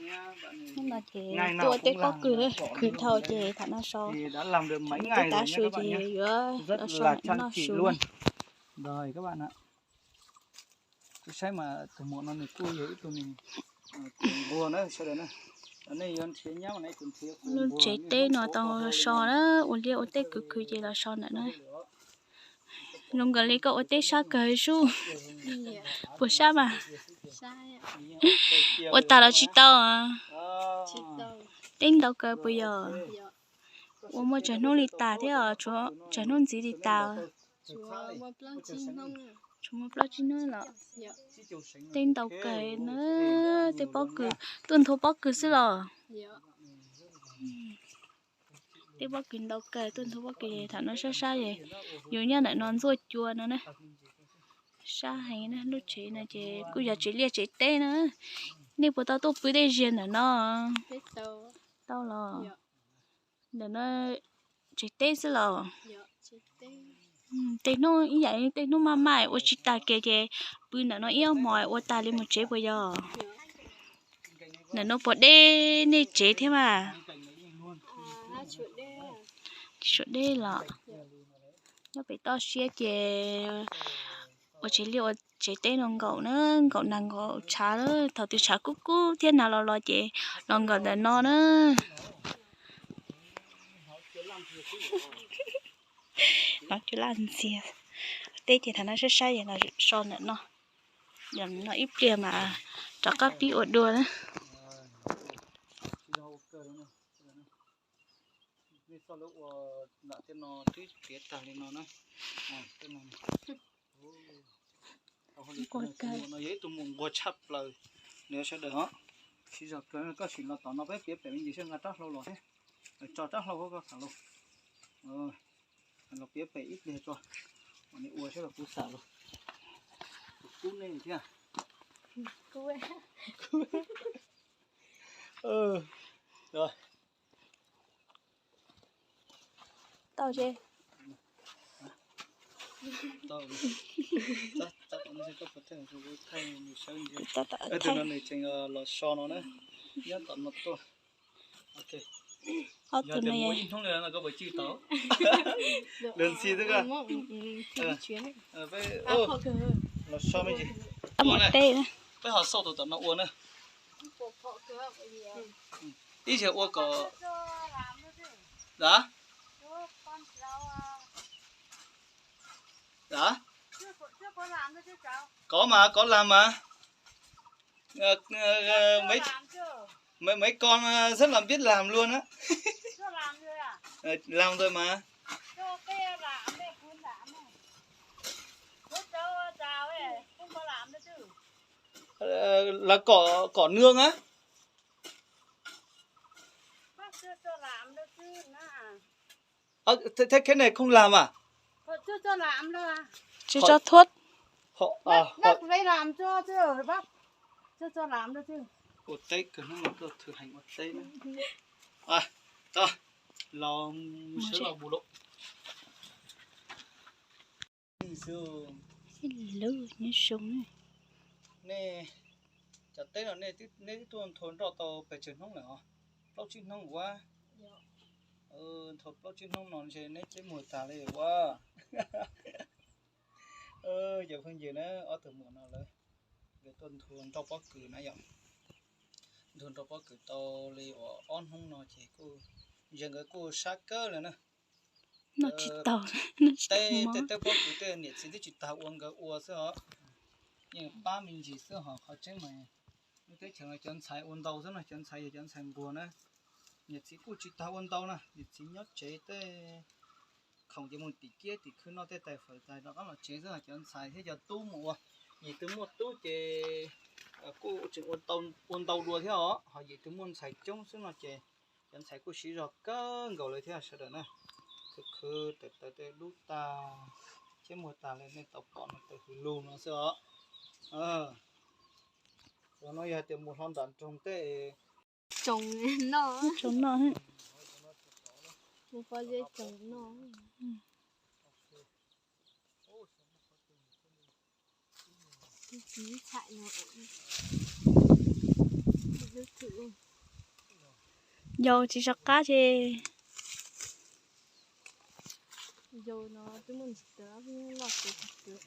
Hnub no ces tuaj ua teb pob kws, khwv dhau ces tham no so. Mus teb tav su ces yuav los so no su. Lub tsev teb no tau so na, ua liaj ua teb khwv khwv ces los so ntawm no. Zoo nkaus li koj ua teb sab kawg sub. Puas sab mas? Ua tas los tsis tau? Teb ntau kawg puas yog? Ua muaj tsawg hnub li tas thiab, tsawg hnub ntxiv li tas? Tshuav muaj plaub tsib hnub los. Teb ntau kawg na, tej pob kws, tuaj nthua pob kws xwb los. Tej pob kws ntau kawg, tuaj nthua pob kws tham no sab sab es yus nyob ntawm no ntxuaj cua no na. Sab heev na, lub tsev no ces kuj yog tsev liaj tsev teb na. Nej puas tau tuaj pw tej ziag ntawm no? Tau los? Ntawm no tsev teb xwb los? Tej hnub ib yam tej hnub maj maj ua tsis tag kiag ces pw ntawm no ib ob hmos ua tas li mus tsev puas yog? Ntawm no puas deb nej tsev thiab mas? Tsis suav deb los? Nyob pem toj siab ces ua tsev liaj ua tsev teb no nkaum na, nkaum nag nkaum tshav, thaum twg tshav kub kub thiab nag los los ces los nkaum ntawm no na. Hnov cua laj ntxiag. Teb ces tham no sab sab es los so ntawm no. Yog no ib pliag mas rov qab pib ua dua na. No yog ib tug muam nquag tshaj plaws, nws sawv daws os. Siv zog kawg, koj sim los tom no peb piav pem me ntsis seb nqa rab hlau los thiab. Tso rab hlau koj tham los. Los piav pem ib pliag tso, mam li ua seb los kuv xam los. Kuv kub nej thiab. Tau, tau, tau, tau, tau, tau, tau, tau, tau, tau, tseem los so no na, nyob tom no tuaj. Ob tug no ib hnub li no koj puas cwj tau? Lwm ntxhi xwb koj. Los so me ntsis. Peb ho xauj tus tom no ua na. Ib zaug ua kom, a, a, có mà, có làm mà. Ờ, ờ, ờ, mấy, mấy, mấy con, ờ, rất là biết làm luôn á. Ờ, làm rồi mà. Ờ, là cỏ, cỏ nương á. Ơ, thế, thế cái này không làm à? Họ chưa cho làm đâu à. Chưa cho thuốc. Họ, à, họ... Bác phải làm cho chứ, bác chưa cho làm đâu chứ. Ua teb kawg hnub no tuaj thực hành ua teb na. À, tao los sawv los bù lụm. Lub nyob zoo. Nej cov teb no nej twb tuaj nthua nroj tau pes tsawg hnub lawm os? Plaub tsib hnub ua. Nthua plaub tsib hnub no ntshe neb ceb muag tag li ua. Cov phooj ywg na, ob tug muam no lawv, lawv tuaj nthua nroj pob kws na yom. Nthua nroj pob kws tau li uas ob hnub no ces kuj, ntshe nkawd kuj sab kawg lawm na. Teb, tej teb pob kws tej niam txiv twb tsis tas ua, nkawd ua xwb os. Yeej pab me ntsis xwb hos qhov tseeb mas lub teb chaws no cov ntxhais ua ntau xwb no, cov ntxhais yog cov ntxhais nquag na. Niam txiv kuj tsis tas ua ntau na, niam txiv nyob tsev tej khoom ces mus tim kiab tim khw noj tej tais fawm tais rov qab los tsev xwb, cov ntxhais thiab cov tub mus ua. Yim twg muaj tub ces kuj tseem ua ntau dua thiab os, ho yim twg muaj ntxhais coob xwb no ces cov ntxhais kuj siv zog kawg nkaus li thiab sawv daws na. Khwv khwv tawm tawm tej dub tag, ceb muag tag li nej tau pom no, tawm hws lug no xwb os. Ua no yog tias mus hlo nram nroog tej tsoom noj, tsoom noj, mus pov zeb tsoom noj. Tus txiv txhais no, tus Yau tsis sov qab ces yau no twb muaj ntsis tawv, loj tawv tsis tawv.